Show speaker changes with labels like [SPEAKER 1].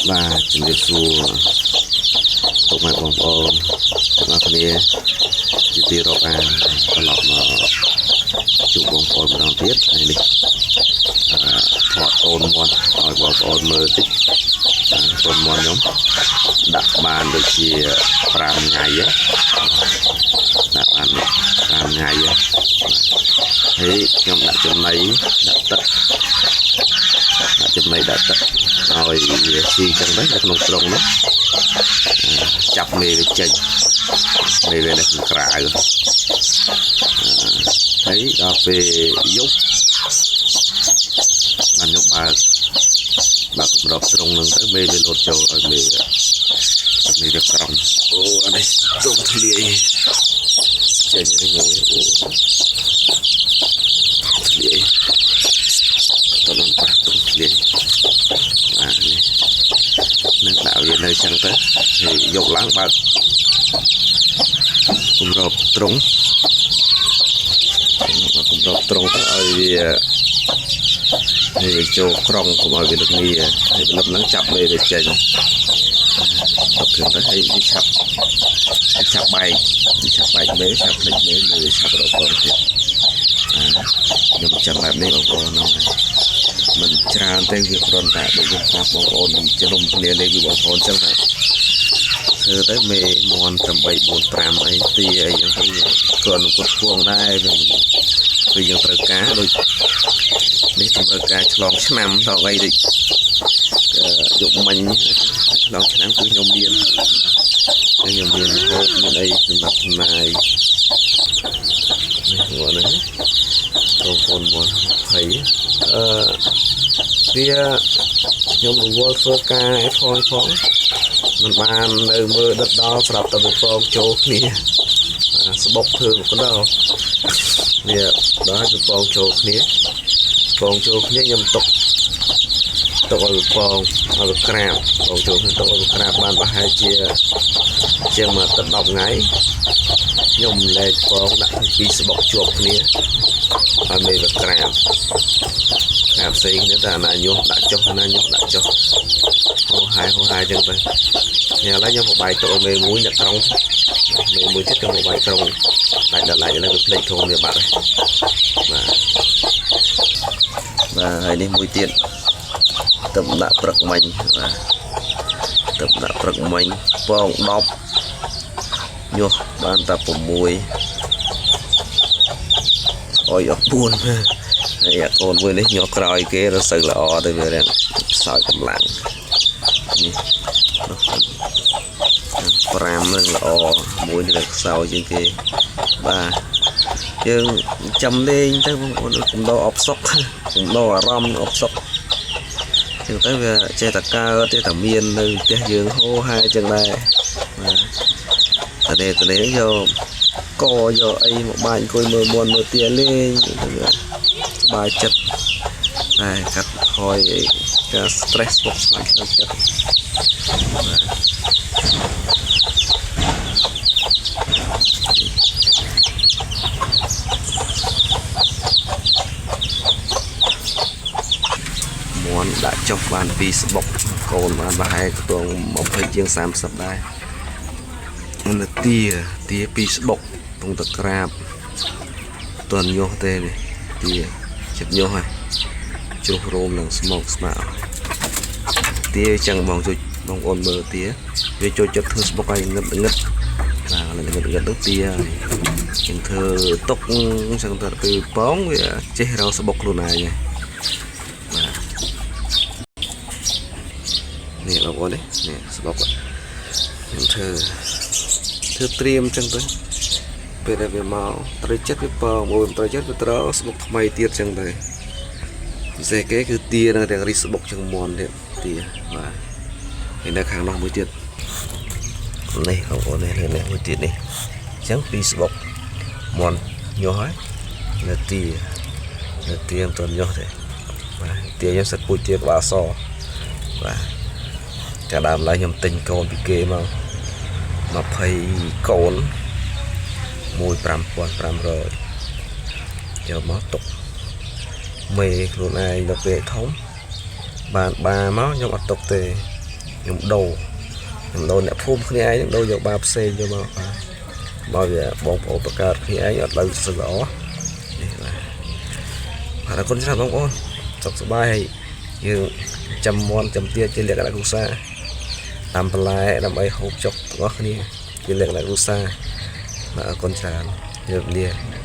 [SPEAKER 1] បាទជំរាបសួរពុកម៉ែបងប្អូនទាំងអស់គ្នាជាទីរាប់អានត្រឡប់មកជួបបងប្អូនម្ដងទៀតហើយនេះអឺថតអូនមាន់ឲ្យបងប្អូនមើលតិចកូនមាន់ខ្ញុំដាក់បានដូចជា5ថ្ងៃដាក់បាន5ថ្ងៃហើយខ្ញុំដាក់ចំណីដាក់ទឹកដាក់ចំណីដាក់ទឹកឲ្យវាស៊ីចឹងទៅនៅក្នុងទ្រុងនោះចាប់មេវាចេញមេវានៅខាងក្រៅហើយដល់ពេលយប់បានខ្ញុំបើកគម្របទ្រុងហ្នឹងទៅមេវាលោតចូលឲ្យមេវាក្រំអូអានេះទ្រុងធ្លាយចេញនេះមួយអូធ្លាយតោះប៉ះទ្រុងធ្លាយបាទនេះនឹងដាក់វានៅចឹងទៅហើយយកឡើងបើកគម្របទ្រុងគម្របទ្រុងទៅឲ្យវាចូលក្រុងកុំឲ្យវាលឹកងាហើយលឹបហ្នឹងចាប់មេវាចេញទុកចឹងទៅហើយវាឆាប់បែកវាឆាប់បែកមេឆាប់ភ្លេចមេមេឆាប់រកកងទៀតខ្ញុំចាំបែបនេះបងប្អូនហ្នឹងមិនច្រើនទេវាគ្រាន់តែដូចខ្ញុំប្រាប់បងប្អូនជុំគ្នានេះគឺបងប្អូនចឹងតែធ្វើទៅមេមន់8 4 5អីទីអីចឹងទៅគ្រាន់តែគាត់គួងដែរវាពេលយើងត្រូវការដូចនេះត្រូវការឆ្លងឆ្នាំដល់អីដូចយកមិញឆ្លងឆ្នាំគឺខ្ញុំមានហូបមានអីសម្រាប់ចំណាយនេះបងណាបងប្អូនមក20អឺវាខ្ញុំរវល់ធ្វើការឯផងផងមិនបាននៅមើលដិតដល់ស្រាប់តែពពងចូលគ្នាស្បុកធ្វើមកដល់វាដល់ឲ្យពពងចូលគ្នាពងចូលគ្នាខ្ញុំទុកឲ្យពងឲ្យវាក្រាបពងចូលគ្នាទុកឲ្យវាក្រាបបានប្រហែលជាជាងមួយទឹក10ថ្ងៃខ្ញុំលែកពងដាក់ពីស្បុកជាប់គ្នាឲ្យមេវាក្រាបក្រាបផ្សេងគ្នាតែអាណាញុះដាក់ចុះអាណាញុះដាក់ចុះហោហាយហោហាយចឹងទៅញ៉ាំឡើយខ្ញុំបបាយទុកឲ្យមេមួយអ្នកក្រុងមេមួយទៀតខ្ញុំបបាយក្រុងដាច់ដល់ឡាយឥឡូវវាភ្លេចក្រុងវាបាត់ហើយបាទបាទហើយនេះមួយទៀតទឹកដាក់ព្រឹកមិញបាទទឹកដាក់ព្រឹកមិញពង10ញុះបានតែ6អុយអស់4ហើយអាកូនមួយនេះញាស់ក្រោយគេរសូវល្អទៅវារាងសោយកម្លាំងនេះ5នឹងល្អមួយនេះខ្សោយជាងគេបាទយើងចាំលេងទៅបងប្អូនកំដរអបសុកកំដរអារម្មណ៍អបសុកចឹងទៅវាចេះតែកើតចេះតែមាននៅផ្ទះយើងហូរហែចឹងដែរបាទតេយកកយកអីមកបាញ់អង្គុយមើលមន់មើលទាលេងទៅវាសប្បាយចិត្តតែកាត់ថយការ stress បុកស្មាច់ក្នុងចិត្តបាទមន់ដាក់ចុះបានពីស្បុកកូនបានប្រហែលខ្ទង់20ជាង30ដែរនៅទាពីស្បុកពងតក្រាបតន់ញាស់ទេនេះទាចិត្តញាស់ហើយជ្រុះរោមនឹងស្មោកស្មាក់ទាចឹងបងជួយបងប្អូនមើលទាវាចូលចិត្តធ្វើស្បុកឲ្យងឹតងឹតបាទងឹតងឹតទៅទាចឹងធ្វើទុកចឹងទៅពេលបងវាចេះរកស្បុកខ្លួនឯងហើយបាទនេះបងប្អូននេះស្បុកខ្ញុំធ្វើត្រៀមចឹងទៅពេលដែលវាមកត្រូវចិត្តវាពងមួយត្រូវចិត្តវាត្រូវស្បុកថ្មីទៀតចឹងទៅពិសេសគេគឺទានឹងទាំងរីស្បុកចឹងមន់ទៀតទាបាទហើយនៅខាងនោះមួយទៀតនេះបងប្អូននេះមួយទៀតនេះអញ្ចឹងពីស្បុកមន់ញាស់ហើយនៅទាមិនទាន់ញាស់ទេបាទទាខ្ញុំសិតពូជទាក្បាលសបាទកាលដើមឡើយខ្ញុំទិញកូនពីគេមក20កូន1500យកមកទុកមេខ្លួនឯងដល់ពេលធំបានបាមកខ្ញុំអត់ទុកទេ ខ្ញុំដូរអ្នកភូមិគ្នាឯងដូរយកបាផ្សេងយកមកបាទបើវាបងប្អូនបង្កើតគ្នាឯងអត់លើសឹកល្អនេះបាទបាទអរគុណច្រើនបងប្អូនសុខសប្បាយហើយយើងចាំមន់ចាំទៀតជាលក្ខណៈគ្រួសារតាមបន្លែដើម្បីហូបចុកទាំងអស់គ្នាជាលក្ខណៈគ្រួសារបាទអរគុណច្រើនជម្រាបលា។